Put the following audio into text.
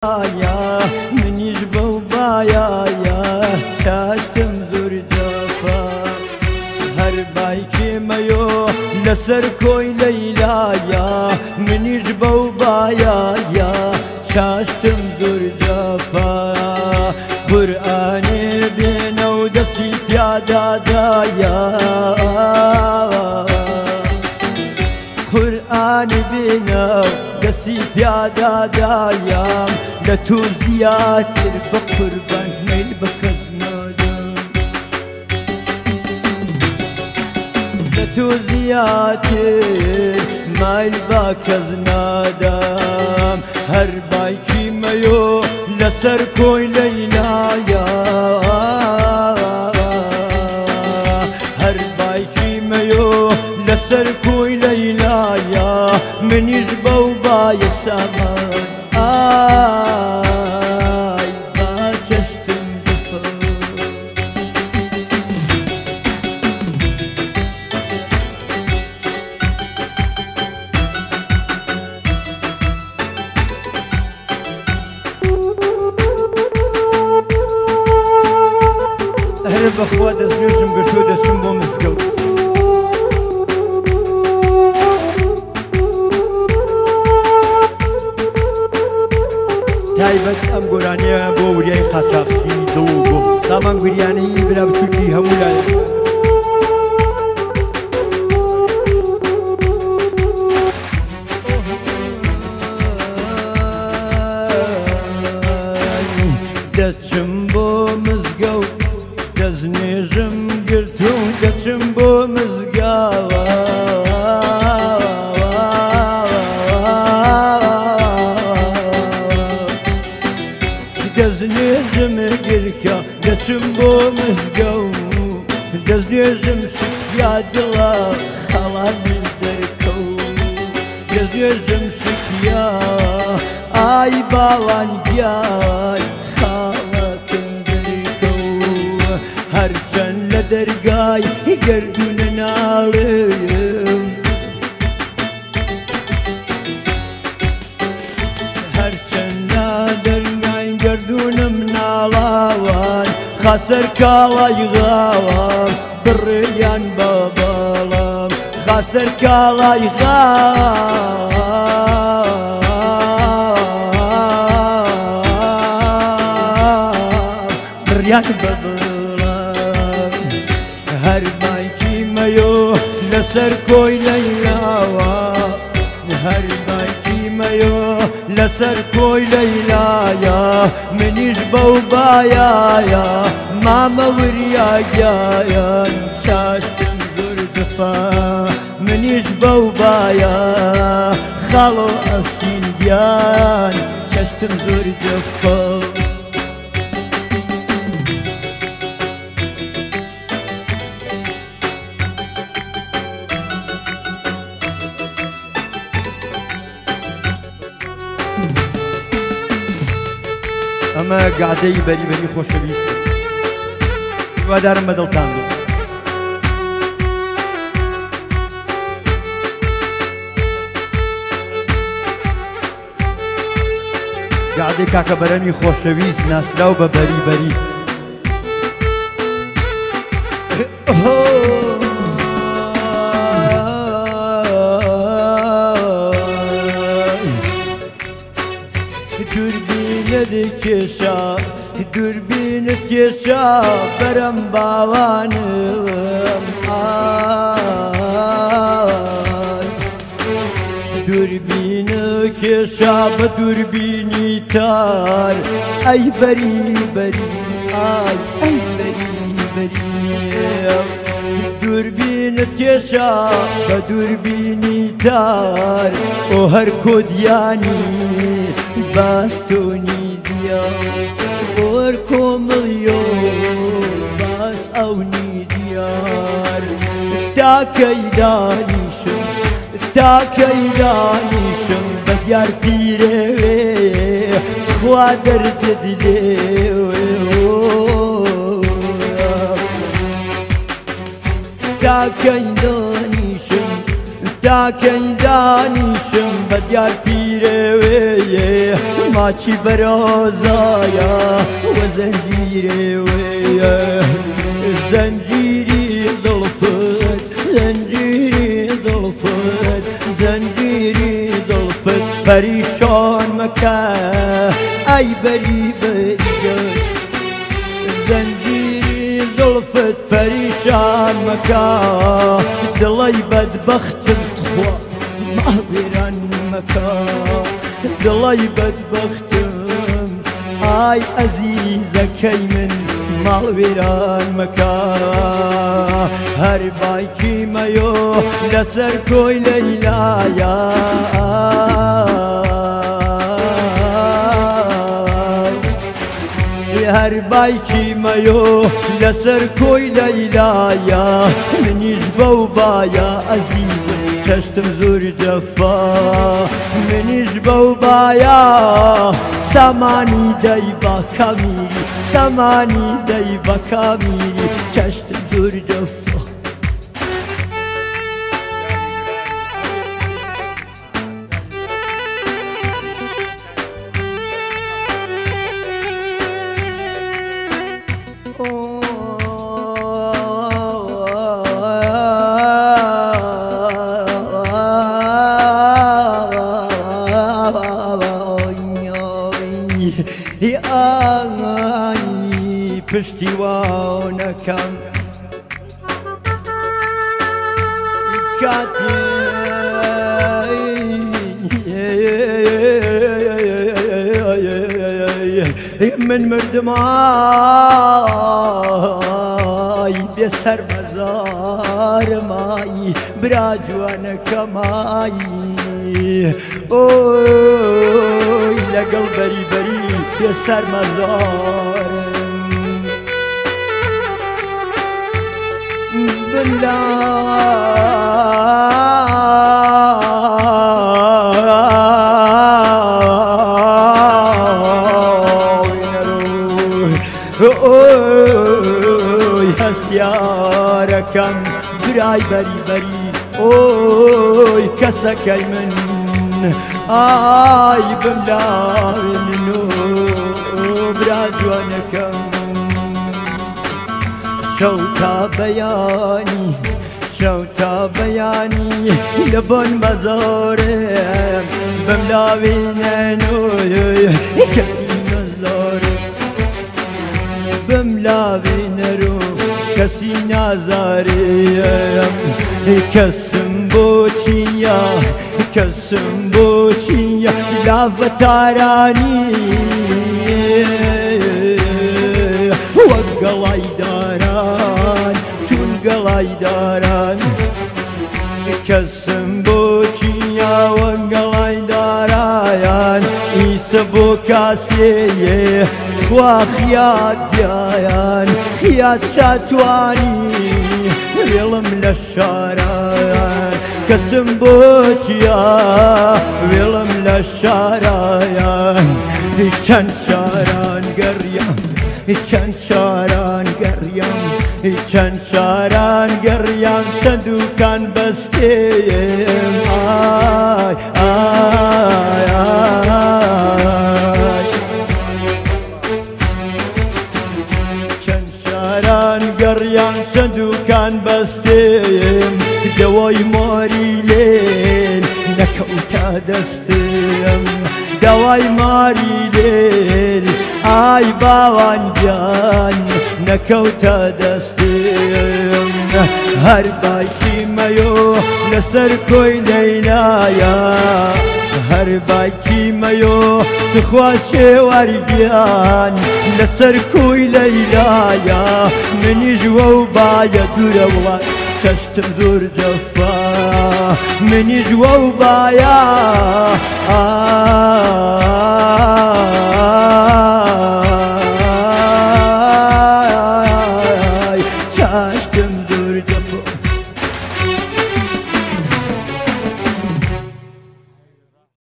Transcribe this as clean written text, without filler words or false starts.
منیش بەو بایایە چاشتم زۆر جەفا. هەر بایکی مەیۆ لەسەر کۆی لەیلایە، منیش بەو بایایە چاشتم زۆر جەفا. قورئانێ بێنە و دەستی پیادادایە، قورئانی بێنە و دەستی پیادادایە، لە تۆ زیاتر بە قوربان مەیل بە کەس نادەم، لە تۆ زیاتر مایل بە کەس نادەم. هەر بایکی مەیۆ لەسەر کۆی لەیلایە، هەر بایکی مەیۆ لەسەر کۆی لەیلایە، منیش بەو بایە سامان ئای با چەشتم جەفا. هەر بەخوا دەستنوێژم گرتووە دەچم بۆ مزگەوت. تایبەت ئەم گۆرانیە بۆ وریای قاچاقچی دڵ و گوڵ سامان گوریانەی برا بچووکی هەموو لایەک. دەچم بۆ مزگەوت، دەستنوێژم گرتوو دەچم بۆ مزگاوە. دەستنوێژم گرکە دەچم بۆ مزگەوت، دەستنوێژم شکیا دڵە خەڵانی دەرکەوت، دەستنوێژم شکیا ئای باوان گیای خاڵەکەم دەرکەوت. هەرچەند لە دەرگای گەردوونە ناڵێم، هەرچەند لە دەرگای گەردوونم ناڵاوان، خاسەر کاڵای غاوام بڕێیان بە باڵام، خاسەر کاڵای غاوام بڕیان بە بڵام. هەر بایکی مەیۆ لەسەر کۆی لەیلاوە، هەر بایکی مەیۆ لەسەر کۆی لەیلایە، منیش بەو بایایە مامە وریا گیایان چاشتم زۆر جەفا. منیش بەو بایە خاڵۆ ئەفشین گیان چەشتم زۆر جەفا. ئەمە گادەی بەری بەری خۆشەویستە، هیوادارم بەدڵتان بێت. گادەی کاکە بەرەمی خۆشەویست ناسراو بە بەری بەری. دووربینت کێشا، دووربینت کێشا بەرەم باوانم ئای، دووربینە کێشا بە دووربینی تار، ئەی بەری بەری ئای ئەی بەری بەری. دووربینت کێشا بە دووربینی تار، ئۆ هەر کۆدیانی باستۆنی دیار، ئۆر کۆمڵیۆ باس ئەونی دیار. تاکەی دانیشم، تاکەی دانیشم بە دیار پیرێوێ، خوا دەردت لێوێ. تاکەی دانیشم، تاکەی دانیشم بە دیار پیرێوێیە ماچی بەرۆزایە وە زەنجیرێوێیە زەنجیری دڵفت زەنجیری دڵفت زەنجیری دڵفت پەریشان مەکە ئەی بەری بەریگە زەنجیری دڵفت پەریشان مەکە دڵی بەدبەختم تخوا ماوێران مەکە دڵی بەدبەختم ئای ئەزیزەکەی من ماڵ وێران مەکە هەر بایکی مەیۆ لەسەر کۆی لەیلایە هەر بایکی مەیۆ لەسەر کۆی لەیلایە منیش بەو بایا ئەزیزم چەشتم زۆر جەفا منیش بەو بایا سامانی دەی بە کامیری سامانی دەی بە کامیری چەشتم زۆر جەفا. پشتیوانەکەم کاتێ من مردم ئای بێ سەرمەزارم ئای برا جوانەکەم ئای ئۆی لەگەڵ بەری بەری بێ سەرمەزارم ئۆی هەستیارەکەم برای بەری بەری ئۆی کەسەکەی من ئای بملاوێنن و برا جوانەکەم شەو تا بەیانی شەو تا بەیانی لە بۆن مەزارم بملاوێنن کەسی نەزارم بملاوێنەرۆ کەسی نازارم کەسم بۆ چییە کەسم بۆ چییە لاڤە تارانی وەک گەڵای داران چون گەڵای داران کەسم بۆ چییە وەک گەڵای دارایان ئیسە بۆ کاسێیە تخوا خیات بیایان خیات شاتوانی وێڵم لە شاران کەسم بۆ چییە وێڵم لە شارایان چەند شاران گەڕیام چەند شاران گەڕیام چەند شاران گەڕیام چەند دوکان بەستێم ئای ئای ئای چەند شاران گەڕیام چەند دوکان بەستێم دەوای ماری لێل نەکەوتە دەستم دەوای ماری لێل ئای باوان گیان نەکەوتە دەستم هەر باکی مەیۆ لەسەر کۆی لەیلایە هەر باکی مەیۆ تخوا شێوار گیان لەسەر کۆی لەیلایە منیش وەو بایە دوورە وڵات چەشتم زۆر جەفا منیش وەو بایە ئای